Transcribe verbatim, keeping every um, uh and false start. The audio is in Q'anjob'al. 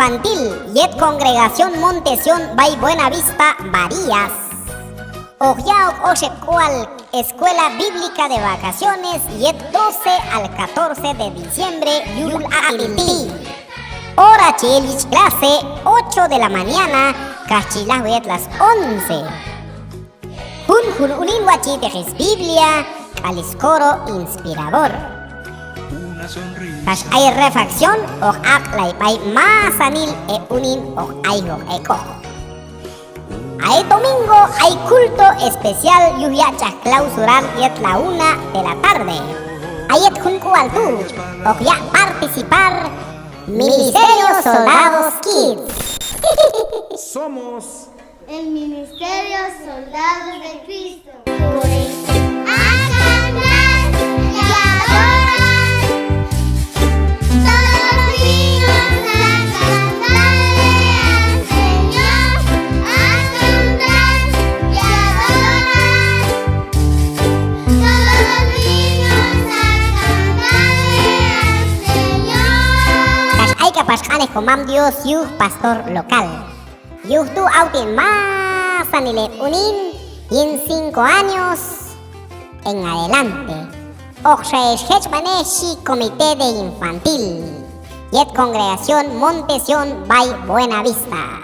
infantil yet congregación Monte Sión b'ay Buena Vista Barillas. Hoq ya'ok oxeb' k'ual Escuela Bíblica de Vacaciones yet doce al catorce de diciembre yul aq'il ti'. Hora chi el yich clase ocho de la mañana kax chi lajwi yet las once. Junjun unin watx' chi yiteq sBiblia k'al scoro inspirador. Kax ay refacción hoq aq'lay b'ay masanil heb' unin hoq ayjoq ek'oq. A yet domingo ay culto especial yuj ya'chaj clausural yet la una de la tarde. A yet jun k'ual tu' hoq yaq' participar Ministerio Soldados Kids. Somos el Ministerio Soldados de Cristo. A cantar y adorar. Todos los niños a cantarle al Señor. A cantar y adorar. Todos los niños a cantarle al Señor. Kax ay k'apax q'anej komam Dios yuj pastor local. Yuj tu' awten masanil heb' unin yin cinco años en adelante. Hoqxa ex jechb'anej xhi comité de infantil yet congregación Monte Sión b'ay Buena Vista.